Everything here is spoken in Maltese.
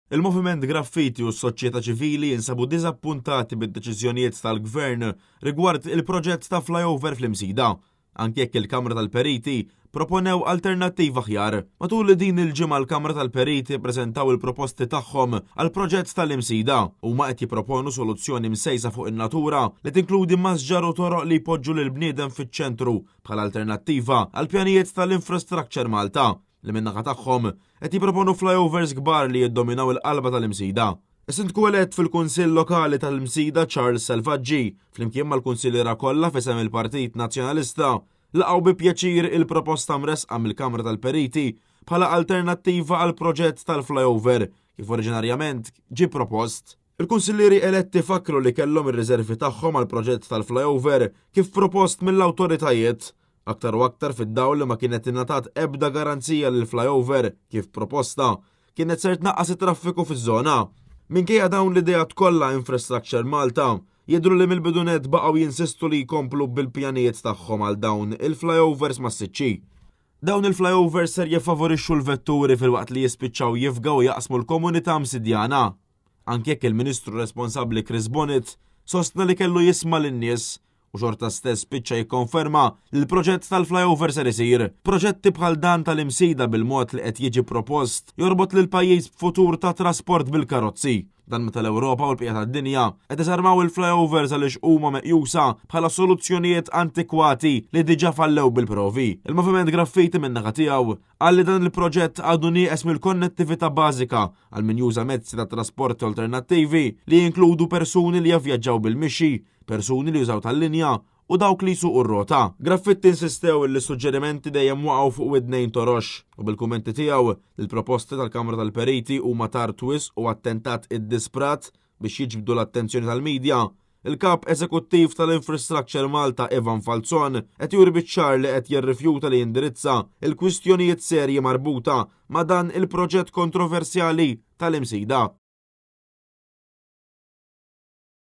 Il-Moviment Graffiti u s-soċjetà ċivili jinsabu diżappuntati bid-deċiżjonijiet tal-Gvern rigward il-proġett ta' flyover fl-Imsida, anke jekk il-Kamra tal-Periti proponew alternattiva aħjar. Matul din il-ġimgħa l-Kamra tal-Periti ppreżentaw il-proposti tagħhom għall-proġett tal-Imsida. Huma qed jipproponu soluzzjoni msejsa fuq in-natura li tinkludi masġar u toroq li jpoġġu lill-bniedem fiċ-ċentru bħala alternattiva għall-pjanijiet tal-Infrastructure Malta, li min-naħa tagħhom qed jipproponu flyovers kbar li jiddominaw il-qalba tal-Imsida. Is-Sindku elett fil-Kunsill Lokali tal-Imsida Charles Selvaggi, flimkien mal-kunsilliera kollha f'isem il-Partit Nazzjonalista, laqgħu bi pjaċir il-proposta mressqa mill-Kamra tal-Periti bħala alternattiva għall-proġett tal-flyover kif oriġinarjament ġie propost. Il-kunsillieri eletti fakkru li kellhom ir-riservi tagħhom għall-proġett tal-flyover kif propost mill-awtoritajiet, aktar u aktar fid-dawl li ma kienet ingħatat ebda garanzija li l-flyover kif proposta kienet ser tnaqqas it-traffiku fiż-żona. Minkejja dawn l-ideat kollha Infrastructure Malta jidhru li mill-bidu nett baqgħu jinsistu li jkomplu bil-pjanijiet tagħhom għal dawn il-flyovers massiċċi. Dawn il-flyovers ser jiffavorixxu l-vetturi filwaqt li jispiċċaw jifgaw u jaqsmu l-komunità Msidjana. Anke jekk il-Ministru responsabbli Chris Bonett sostna li kellu jisma' lin-nies u xorta stess spiċċa jikkonferma li l-proġett tal-flyover ser isir. Proġetti bħal dan tal-Imsida bil-mod li qed jiġi propost jorbot lill-pajjiż b'futur ta' trasport bil-karozzi. Dan meta l-Ewropa u l-bqija tad-dinja qed iżarmaw il-flyovers għaliex huma meqjusa bħala soluzzjonijiet antikwati li diġà fallew bil-provi. Il-Moviment Graffiti min-naħa tiegħu qal li dan il-proġett għadu nieqes mill-konnettività bażika għal min juża mezzi ta' trasport alternattivi li jinkludu persuni li javvjaġġaw bil-mixi, persuni li jużaw tal-linja u dawk li jsuqu r-rota. Graffitti insistew li s-suġġerimenti dejjem waqgħu fuq widnejn torox u bil-kummenti tiegħu li l-proposti tal-Kamra tal-Periti huma tard wisq u attentat iddisprat biex jiġbdu l-attenzjoni tal-midja, il-Kap Eżekuttiv tal-Infrastructure Malta Ivan Falzon qed juri biċ-ċar li qed jirrifjuta li jindirizza l-kwistjonijiet serji marbuta ma' dan il-proġett kontroversjali tal-Imsida.